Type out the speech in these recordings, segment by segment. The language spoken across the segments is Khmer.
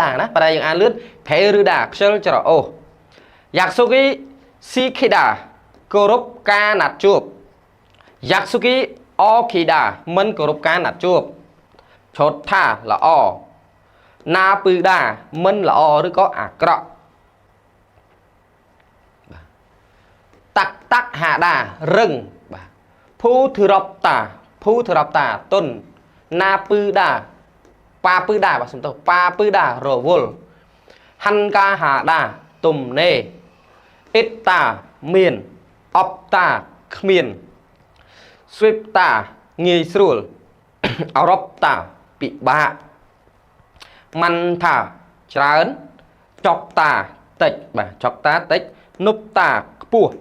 ដាណាប៉ុន្តែយើងអានលឿន ភេឬដាខ្ជិលច្រអូសយ៉ាក់ស៊ូគីស៊ីខេដាគោរពការណាត់ជួបយ៉ាក់ស៊ូគីអូខេដាមិនគោរពការណាត់ជួបឆូតថាល្អណាពឺដាមិនល្អឬក៏អាក្រក់តាក់តាក់ហាដារឹងបាទភូធរបតាភូធរបតាតុនណាពឺដាប៉ាពឺដាបាទសំទោសប៉ាពឺដារវល់ហាន់កាហាដាទំនេអ៊ីតតាមានអបតាគ្មានស្វីបតាងាយស្រួល អរ៉ុបតាពិបាកម៉ាន់ថាច្រើនចុកតាតិចបាទចុកតាតិចនុបតាខ្ពស់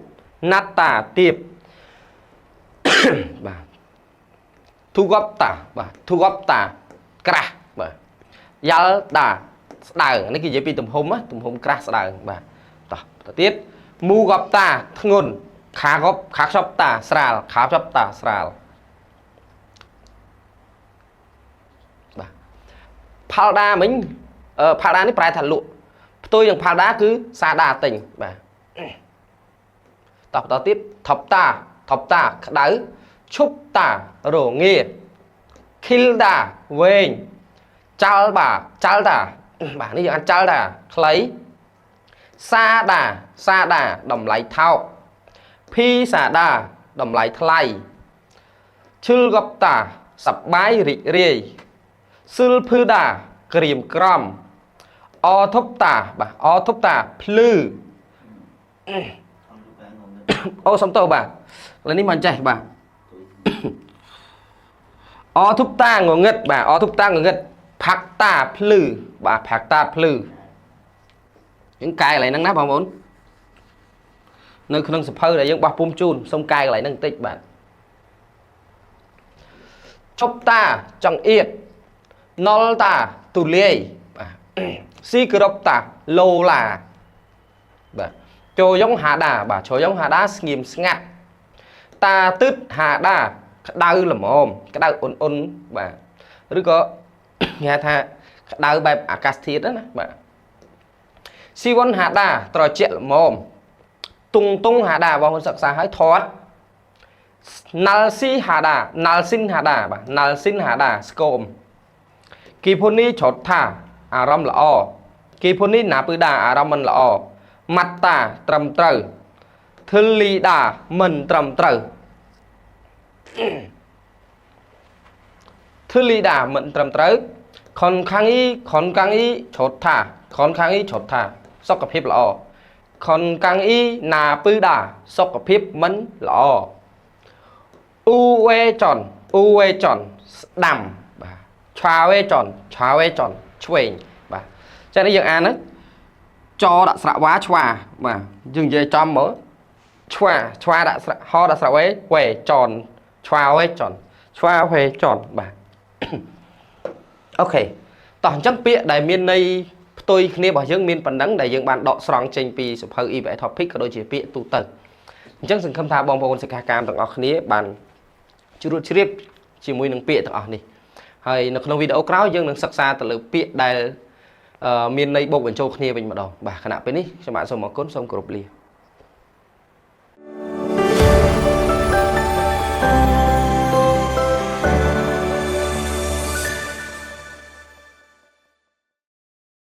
ណាត់តាទៀប បាទធូកបតាបាទធូកបតាក្រាស់បាទយ៉ាល់ដាស្ដើងនេះគេនិយាយពីទំហំណាទំហំក្រាស់ស្ដើងបាទតោះបន្តទៀតមូកបតាធ្ងន់ខាកបខាខ្ចប់តាស្រាលខាខ្ចប់តាស្រាលបាទផាល់ដាមិញអឺផាល់ដានេះប្រែថាលក់ផ្ទុយនឹងផាល់ដាគឺសាដាទិញបាទតោះបន្តទៀតថប់តាថប់តាក្តៅឈប់តារងាឃីលដាវែងចាល់បាចាល់តាបាទនេះយើងអានចាល់តាខ្លីសាដាសាដាតម្លៃថោកភីសាដាតម្លៃថ្លៃឈិលកបតាសប្បាយរីករាយសិលភឺដាក្រៀមក្រំអធប់តាបាទអធប់តាភ្លឺ អូសំទោសបាទឥឡូវនេះមកចេះបាទ អធប់តាងងឹតបាទអធប់តាងងឹតផាក់តាភ្លឺបាទផាក់តាភ្លឺយើងកែកន្លែងហ្នឹងណាបងប្អូននៅក្នុងសភៅដែលយើងបោះពុំជូនសូមកែកន្លែងហ្នឹងបន្តិចបាទជប់តាចង្អៀតណុលតាទូលាយបាទស៊ីក្រប់តាឡូឡាបាទចូលយ៉ុងហាដាបាទចូលយ៉ុងហាដាស្ងៀមស្ងាត់តាទឹតហាដាក្តៅល្មមក្តៅអ៊ុនអ៊ុនបាទឬក៏ គេហៅថាក្តៅបែបអាកាសធាតុណាបាទស៊ីវ៉ុនហាដាត្រជាក់ល្មមតុងតុងហាដាបងប្អូនសិក្សាឲ្យធាត់ណាល់ស៊ីហាដាណាល់ស៊ីនហាដាបាទណាល់ស៊ីនហាដាស្គមគីភូនីច្រត់ថាអារម្មណ៍ល្អគីភូនីណាពឺដាអារម្មណ៍មិនល្អម៉ាត់តាត្រឹមត្រូវធិលលីដាមិនត្រឹមត្រូវ ធិលលីដាមិនត្រឹមត្រូវខនខាងអ៊ីខនខាងអ៊ីច្រត់ថាខនខាងអ៊ីច្រត់ថាសុខភាពល្អខនខាងអ៊ីណាពឺដាសុខភាពមិនល្អអ៊ូវេចនអ៊ូវេចនស្ដាំបាទឆាវេចនឆាវេចនឆ្វេងបាទចឹងនេះយើងអានហ្នឹងចដាក់ស្រៈវ៉ាឆ្វាបាទយើងនិយាយចំមើលឆ្វាឆ្វាដាក់ស្រៈហដាក់ស្រៈវេវេចនឆ្វាវេចនឆ្វាវេចនបាទ អូខេតោះអញ្ចឹងពាក្យដែលមានន័យផ្ទុយគ្នារបស់យើងមានប៉ុណ្ណឹងដែលយើងបានដកស្រង់ចេញពីសៀវភៅ EBA topic ក៏ដូចជាពាក្យទូទៅអញ្ចឹងសង្ឃឹមថាបងប្អូនសិក្ខាកាមទាំងអស់គ្នាបានជ្រួតជ្រាបជាមួយនឹងពាក្យទាំងអស់នេះហើយនៅក្នុងវីដេអូក្រោយយើងនឹងសិក្សាទៅលើពាក្យដែលមានន័យបូកបញ្ចូលគ្នាវិញម្ដងបាទខណៈពេលនេះខ្ញុំបាទសូមអរគុណសូមគោរពលា។